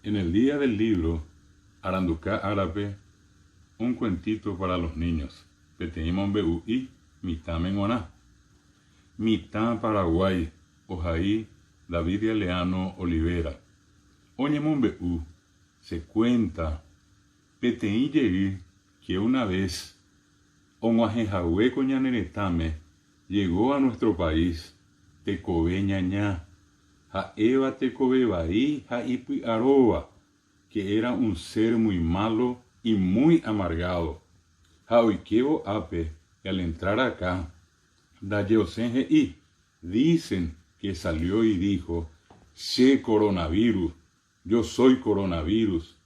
En el día del libro, Aranduka árape, Un cuentito para los niños, peteĩ mombe'u'i mitãme g̃uarã. Mitã Paraguái, ohai David Galeano Olivera. Oñemombe'u, se cuenta, peteĩ jey que una vez og̃uahẽhague ko ñane retãme, llegó a nuestro país, tekove ñaña, ha'éva tekove vai ha ipy'aróva, que era un ser muy malo y muy amargado. Ha oikévo ápe, y al entrar acá, ndaje osẽ he'i, dicen que salió y dijo, Che coronavirus, yo soy coronavirus,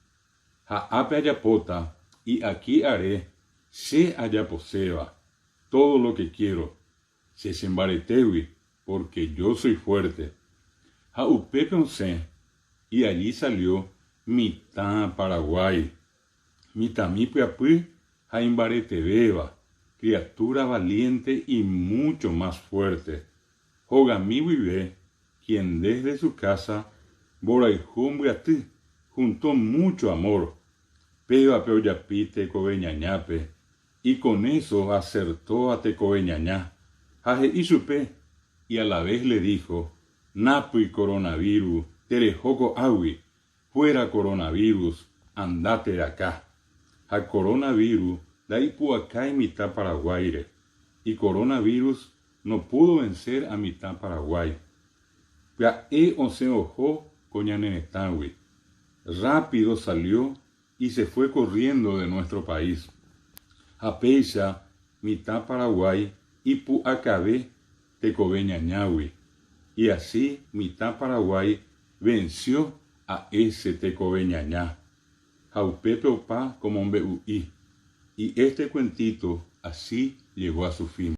ha ápe ajapóta, y aquí haré, che ajaposéva, todo lo que quiero, che chembaretégui, porque yo soy fuerte. Ha upépe osẽ, y allí salió mitã Paraguái, mitãmi pyapy ha imbaretevéva, criatura valiente y mucho más fuerte. Hogami guive, quien desde su casa mborayhu ombyaty, juntó mucho amor. Pévape ojapi tekove ñañápe, y con eso acertó a tekove ñaña. Ha he'i chupe, y a la vez le dijo, Nápy coronavirus, tereho ko'águi, fuera coronavirus, andate de acá. Ha coronavirus ndaipu'akái mitã Paraguáire, y coronavirus no pudo vencer a mitã Paraguái. Pya'e osẽ oho ko ñane retãgui. Rápido salió y se fue corriendo de nuestro país. Ha péicha mitã Paraguái ipu'akave tekove ñañágui. Y así mitã Paraguái venció a ese tekove ñaña. Ha upépe opa ko mombe'u'i. Y este cuentito así llegó a su fin.